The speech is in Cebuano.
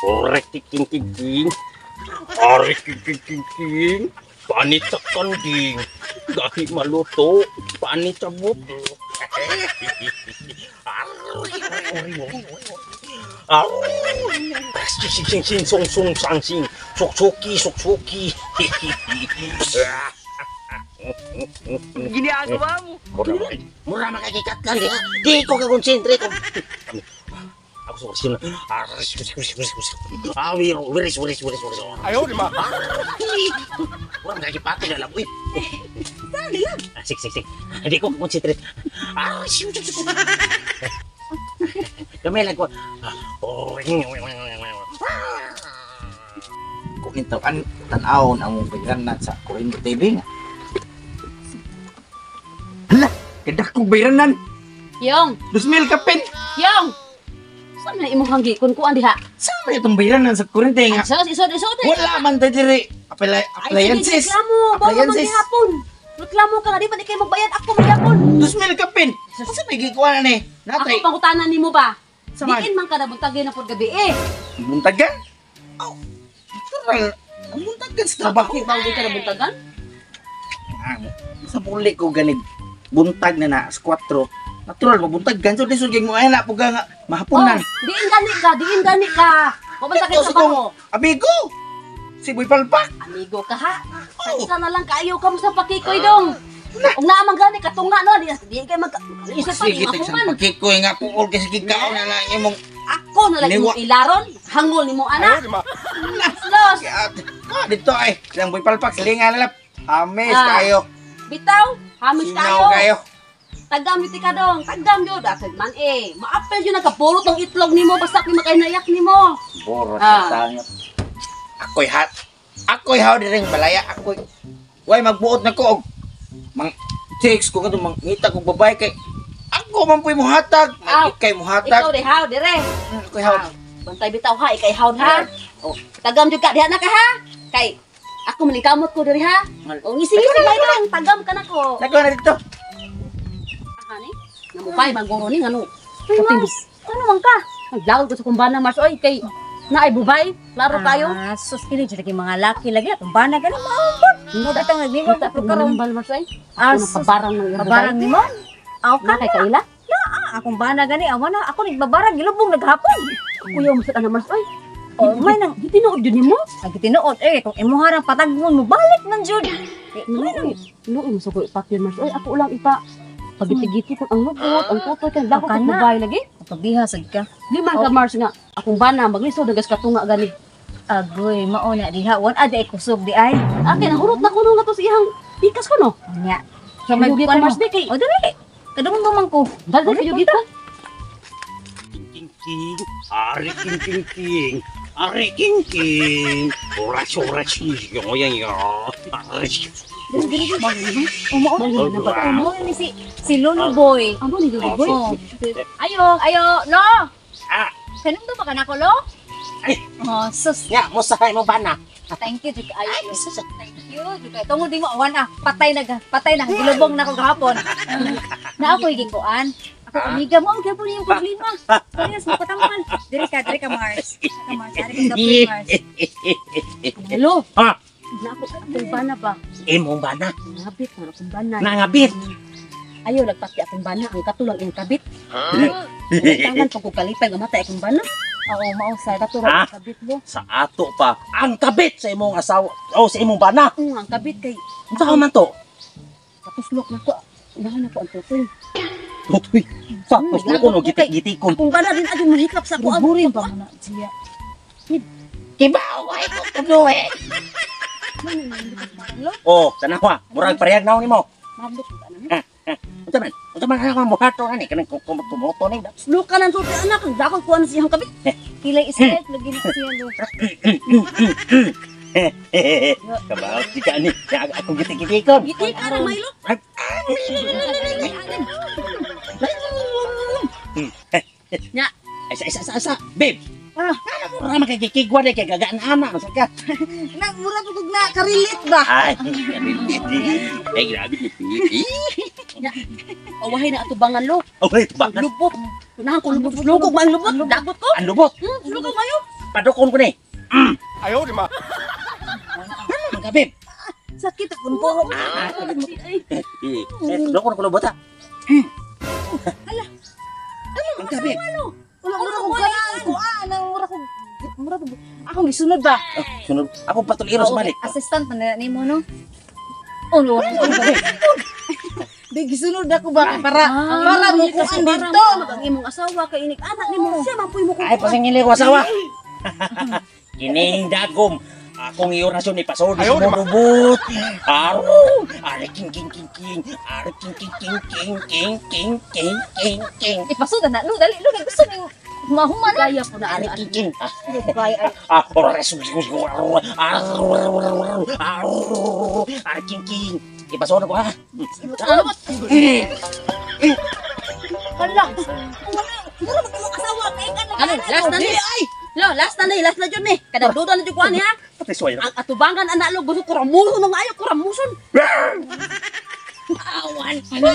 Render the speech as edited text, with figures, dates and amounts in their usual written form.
Orek king king king. Arek king king king king. Panit sa kanding. Gahi maluto. Panit sa buto. Sing sing sing song song sang sing. Sok soki sok soki. Ginagawa mo. Mura mura makakikat lang di. Di ko ka-concentrate. Ako sa sila. Ah, wiris wiris wiris wiris. Ayaw, di ba? Mura makakipato na lang. Uy. Ah, sik sik sik. Hindi ko concentrate. Ah, siu siu siu. Gamay lang ko. Kung intawan tan-awon ang bayranan sa kuryente TV nga. Hala, kadakong bayranan. Yong, 2,000 kapin. Yong. Saan na imong hanggikon ko diha? Sa man itong bayranan sa kuryente nga? Sa isod isod. Wala man tayo diri. Appliances. Reklamo, bawa man Appliances. gihapon. Reklamo ka nga di pa di kay magbayad ako magyapon. 2,000 kapin. Asa may gikuha na ni? Natay. Ako pangutanan nimo ba? Sa man? Diin man ka na buntagay na pud gabi eh. Buntagan? Oh, natural. Ang buntagan sa trabaho. Ikaw di ka na buntagan? Ah, sa puli ko ganit. Buntag na na, alas 4. Natural, mabuntag. Ganso, lisod, kay mo ay na, puga nga, mahaponan. Oh, diin gani ka, diin gani ka. Wa man ta kay Ito sa trabaho. kong amigo! Si Boy Palpak! Amigo ka ha. Oh. Sa isa na lang kaayo ka mo sa pakikoy dong. Ug naa man gani katunga no, di di kay mag isa pa di Sige, tag sa mahuman. pakikoy nga, puol kasi kikaon na lang imong. Ako na lang Niwa. imong ilaron, hangol nimo Ayaw, ana. di ba? Los, Ah, dito ay, silang Boy Palpak, silingan na lang. Amis Ah. kayo. Bitaw, hamis Singaw kayo. kayo. Tagam yun ka dong, tagam yun. Dahil man eh, maapel yun nagkapurot ng itlog nimo, basta ni makainayak nimo. Boro Ah. sa tangit. Ako'y hat. Ako'y haw diring balaya. Ako'y. Way, magbuot na ko. Og, mang text ko ka mangita kong babae kay. Ako man po'y muhatag. Aw. May ikay muhatag. Ikaw de haw dire. Ako'y haw. Bantay bitaw ha, ikay haw ha. Oh, tagam jud ka diha na ka ha. Kay ako maningkamot ko diri ha. O ngising-ngising may dong, tagam ka na ko. Nagawa na dito. Ani? Namupay maguro ni ngano. Mars, ano man ka? Naglawag ko sa kumbana Mars oy kay naay bubay, klaro kayo. Ah, sus kini jud lagi mga laki lagi atong bana gani maambon. Mo Datang naglingon Kita ta pro karon. karon Mars oy. Ah, Ano sus, pabarang ng iyang pabarang bubay. nimo. Aw Na ka kay kaila? akong bana gani awa na ako nagbabarang gilubong naghapon. Kuya mo sa ana Mars oy. Oh, may nang Gitinuod jud nimo. ang tinuod eh kung imuha rang patagon mo balik man jud. Eh, may nang Luoy mo sa ko ipakyan Mars oy. Ako lang ipa pagiti-giti ko ang lubot, ang tutoy kay dako Ang ko kana. bubay lagi. Pabiha sad ka. Di man ka Mars nga akong bana maglisod nagas katunga gani. Agoy mao na diha wan ada ay kusog di ay. Akin nahurot na kuno nga to sa iyang pikas ko no. Nya. So may Yugi ka kuan mo. Mars di kay. O dali. Kadungong man ko. Dali Dali, yugi ka. King king king. Ari king king king. Ari king king. Oras oras. Yo yo yo. Ari. O mao Oh, mao ni si si Lolo Boy. Amo ni Lolo Boy. Oh. Ayo, ayo, lo. Ah. Kanang ba ka nako lo? Ay. Oh, sus. Nga, musahay mo ba na? Thank you, jud kaayo. Thank you, jud kaayo. Tungod di mo awan ah, patay na gilubong na ko gahapon. Na ako gikuan. Ako amiga mo ang gyapon iyong problema. Parehas mo patanggal. Diri ka Mars. Diri ka Mars, ari ka sa Mars. Hello. Ah. Na ako akong bana ba? Imong ba na? Ngabit na akong bana. Nangabit. Ayaw lagpati akong bana ang katulang iyang kabit. Tangan pag ko kalipay nga matay akong bana. Oo, mao sad. Katulang Ah? ang kabit mo. Sa ato pa, ang kabit sa imong asawa o sa imong bana. Ang kabit kay Unsa man to? katuslok na ko. Unahan na ko ang tutoy. Tutoy. Sa tuslo ko no gitik-gitikon. Akong bana din adyo mahikap sa ako. Burin pa man na siya. Kibaw ay ko kuno eh. Oh, tanawa, murag parehag naon nimo. Mabot ko ana. Unsa man? Unsa man ang muhato ani kanang kumuto ni. Sluka ng tutoy anak, ang dakot ko ano siyang kabit. Kilay islet lagi na siya lo. Kabaw di ka ni. Ako gitik-gitikon. Giti ka na Milo. Nya. Isa isa isa isa. Babe. Ah. Ano mo ra makikigwa di kay gagaan ana masa ka. Na mura pud kog na karelate ba. Ay, ay grabe ni. Awahin na atubangan lo. Oh, wait, Ang bakit? lubot. Unahan ko lubot. Lugog man lubot. Dagot ko. Ang lubot. Lugog mayo. Padukon ko ni. Ayaw di ma. Ang gabi. Sakit akong buhok. Ay, Eh, dukon ko bata. Hala. Ang gabi. Wala mura ko ganaan ko ah, nang mura ko mura ko akong gisunod ba? Oh, sunod. Ako patuliro sa balik. Assistant man na nimo no. Oh, no. Di gisunod ako ba para para mo kuan dito. Ang imong asawa kay inig anak nimo siya man puy mo Ay, pasingili ko asawa. Kining dagom. Akong iorasyon ni Pasod sa lubot. Aro, ari king king king king, ari king king king king king king king king king. Ipasod na lu dali lu kay gusto ning mahuman na. Gaya ko na Ari ari. king king. Bay ay. Ah, ora sus sus aro aro aro aro ari king king. Ipasod ko ha. Hala. Mura man imong asawa kay ka na. Ano, last na ni. Lo, last na ni, last na jud ni. Kada duda na jud ko ani ha. Pati suway. Ang atubangan anak lo gusto ko ramuson ng ayo ko ramuson. Awan. Ano?